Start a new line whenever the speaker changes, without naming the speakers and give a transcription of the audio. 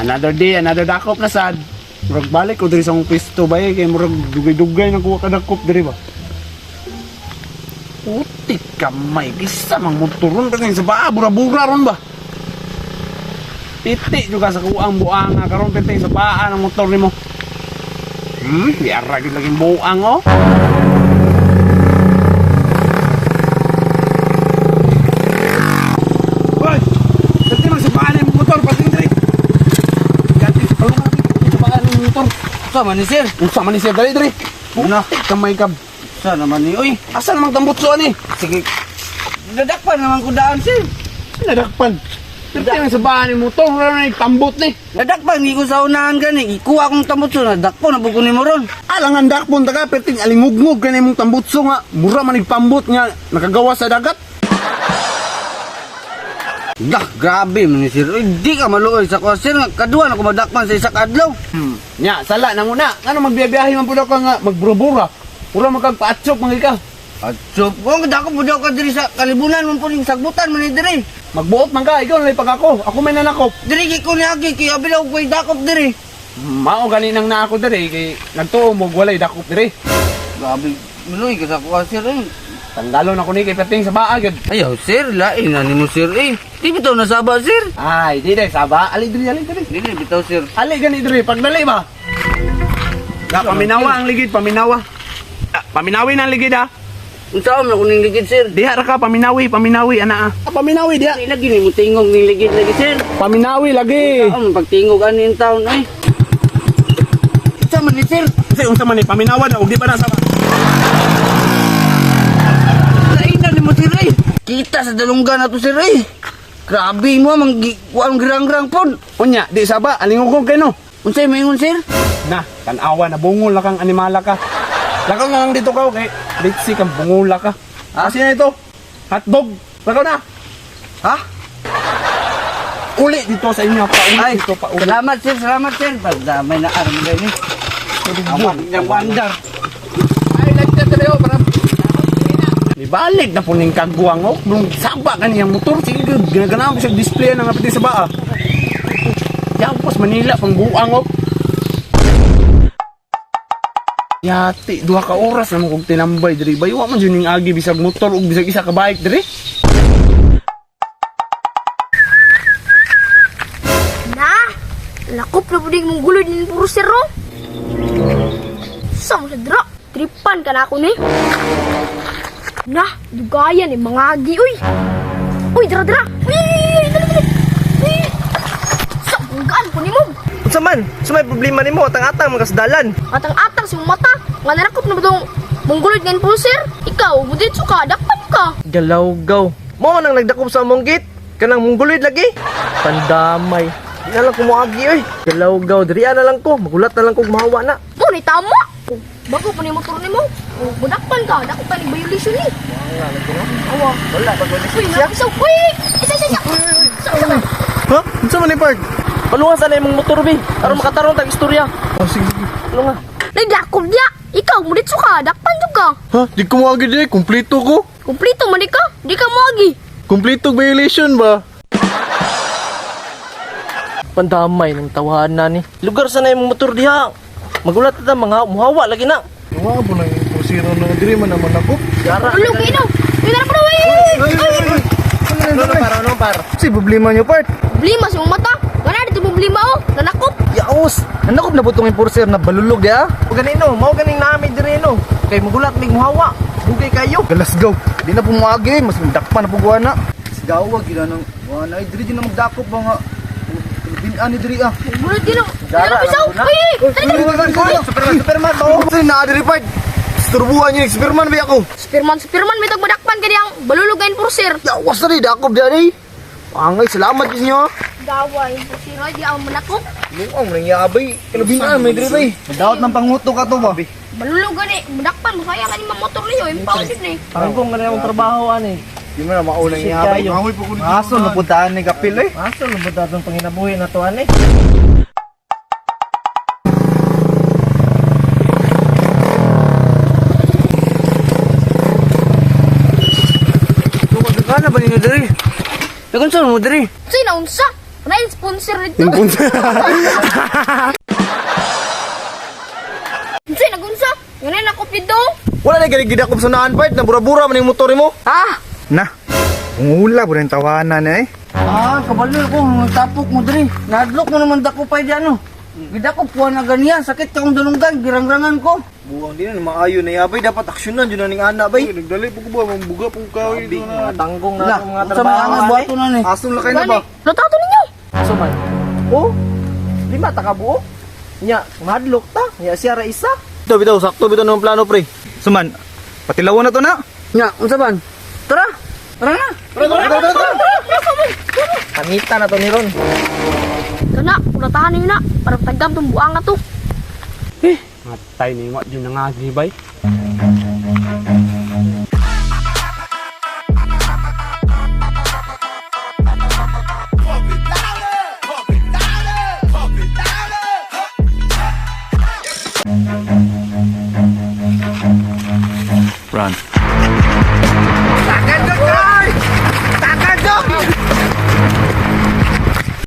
Another day, another dakop na sad. Murag balik ko diri sa akong pwesto ba eh, kay murag dugay-dugay na kuha ka dakop diri ba. Putik kamay, kisa mang motoron pa sa baa, bura-bura ron ba. Titi juga sa kuang buang nga karon piti sa paa ng motor nimo. Di ara gyud laging buang oh. Hoy! Dati man sa paa ng motor, pating diri. Dati sa palungan sa paa ng motor.
Sa man ni sir?
Unsa man ni siya dali diri?
Ano?
Putik kamay ka.
Sa naman ni oy.
Asa namang tambutso ani?
Sige. Dadakpan naman ko daan sir.
Nadakpan. Dati man sa paa ng motor, wala na tambot ni.
Dadakpan gi ko sa unahan gani. Ikuha akong tambutso na dakpo na buko nimo ron.
Alangan dakpon ta ka perting alingugngog kani mong tambutso nga mura man pambot nga nakagawa sa dagat.
Dah, grabe man ni sir. Oy, di ka maluoy sa ko sir. Nga Kaduha na ko madakpan sa isa ka adlaw.
Nya, sala na muna. Ngano magbiyabiyahe man pud ako nga magburubura. Mura man kag paatsok man ka.
At so, kung dako po daw ka diri sa kalibunan man po ning sagbutan man ni diri.
Magbuot man ka, ikaw na pag ako. Ako may nanakop.
Diri gi ko niagi kay abilaw ko'y dakop diri.
Mao gani nang na ako diri kay nagtuo mo walay dakop diri.
Grabe, maluoy ka sa ko sir. Eh.
Tanggalon ako ni kay perting sa baa gyud.
Ayaw sir, lain na nimo sir eh. Di bitaw nasaba sir.
Ay, di dai saba. Ali diri, ali diri.
Dili bitaw sir.
Ali gani diri pagdali ba. Na paminawa ang ligid, paminawa. Ah, paminawi na ang ligid ah.
Unsa man ako ning ligid sir?
Diha ra ka paminawi, paminawi ana ah. Ah, paminawi diha.
Ay, lagi ni mo tingog ning ligid lagi sir.
Paminawi lagi.
Ang pagtingog ani in town ay. Unsa man ni sir?
Kasi unsa man ni paminawa na ug di pa na sa
Lain na nimo sir eh. Kita sa dalunggan nato sir eh. Grabe mo mang kuang girang-girang pod.
Unya, di saba alingugong kay no.
Unsay maingon sir?
Na, tanawa na bungol na kang animala ka. Lakaw na lang dito ka, okay? Litsi kang bungula ka. Asin na ito? Hotdog. Lakaw na.
Ha?
Uli dito sa inyo. Pauli
Ay,
dito, pauli.
salamat sir, salamat sir. Pagdamay na aram gani. Awak na wonder.
Ay, like that tayo, para... Ibalik na po ning kagwang, oh. Nung saba kaniyang motor, sige, ginaganahan ko siya display ng apiti sa baa. Yapos, Manila, pang buang, oh. Yati, 2 ka oras naman kong tinambay diri. Bayo man jud ning agi bisag motor ug bisag isa ka bike diri.
Na, lakop na po mong gulo din puro sero. Sa mo sa dra, tripan ka na ako ni. Na, dugayan ni mga agi, uy. Uy, dra dra. Uy, uy, uy, dali dali. Uy. Sa bunggaan ko ni mo.
Unsa man? Sa may problema nimo atang-atang mga kasdalan.
Atang-atang sa mong mata. Nga narakop na ba tong mong gulod ngayon puro sir? Ikaw, muditso ka, dakpan ka.
Galaw-gaw. Mao man ang nagdakop sa among gate. Kanang mungguloid lagi. Pandamay. Di na lang kumuagi oy. Galaw-gaw diri na lang ko. Magulat na lang kog mahawa na.
Mo ni tama. Oh, bago pa ni motor ni mo. Oh, mudakpan ka, dakpan ni violation ni. Awa.
Wala pag
Uy, napisaw. Uy, isa isa isa. Isa isa.
Ha? Unsa man ni Park? Paluwas na imong motor bi. Aron makatarong tag istorya.
Oh, sige, sige.
Ano nga?
Nagdakop niya. Ikaw, muditso ka, dakpan jud ka.
Ha? Di ko muagi di. Kumplito ko.
Kumplito man di ka, di ka moagi.
Kumplito violation ba?
Pandamay ng tawahan na ni. Lugar sa na imong motor diha. Magulat na ta mga muhawa lagi na.
Nga po na yung pusiro na diri man naman ako.
Gara.
Ulog ino. Uy, tara pa na, uy.
Ay, ay, ay, ay.
Ano par ano par?
Si problema niyo part.
Problema sa imong mata. Wala dito problema oh. Nanakop.
Yaos. Nanakop na butong enforcer na balulog ya.
O ganino, mao ganing nami diri no. Kay magulat mig muhawa. Dugay kayo.
Galasgaw. Di na po muagi. Mas dakpan na po guwa na. Sigaw gila nang wala ay diri din na magdakop ba nga. Binan ni diri ah.
Gulod din oh. Tara pisaw. Uy, uy, tara tara.
Superman, Superman ba? Sino na diri part? Isturbuhan niyo Superman ba ako?
Superman, Superman, may tagmadakpan ka diyang balulog nga enforcer.
Yawas na rin dakop di. Angay salamat niyo.
Gawa enforcer ay di ang manakop.
Luang nang yabay. Kalabinan may diri bay. Daot ng panguto ka to ba?
Balulog gani, madakpan masaya ka ni motor niyo, impound jud ni.
Parang kung ganun akong trabaho ani.
Di mo na maunang
Shit
yabay.
kayo.
Aso napuntahan ni Kapil eh.
Aso lubot atong panginabuhi na to ani.
Kana ba ninyo diri? Nagunsa mo diri?
Say na unsa? Na sponsor dito. Unsa nagunsa? Ngano na kopid do?
Wala na gani gidakop sa naan part, nabura-bura man yung motor mo.
Ha?
Na. Ungula po rin tawanan eh.
Ah, kabalo ko tapok mo diri. Nadlok mo naman dakopay di ano. Gidakop ko na ganiya, sakit ka kong dalunggan, girangrangan ko.
Buwang din na maayo na yabay dapat aksyonan jud na ning ana bay.
Nagdali po ko ba mambuga po ka
Mga tanggong na
Wala,
itong mga
unsa may
trabaho.
angay buhaton na ni.
Aso na kayo na ba?
Lutato ninyo.
So man. Oh, lima ta ka buok. Nya, madlok ta. Nya siya ra isa. Bitaw bitaw sakto bitaw ng plano pre.
Suman, patilawan na to na.
Nya, unsa man? Tara. Tara na.
Pangita na to ni Ron.
Kana, ulatahan ninyo na para tagam tong buang na to.
Matay ni wa jud nangagi bay.
Run.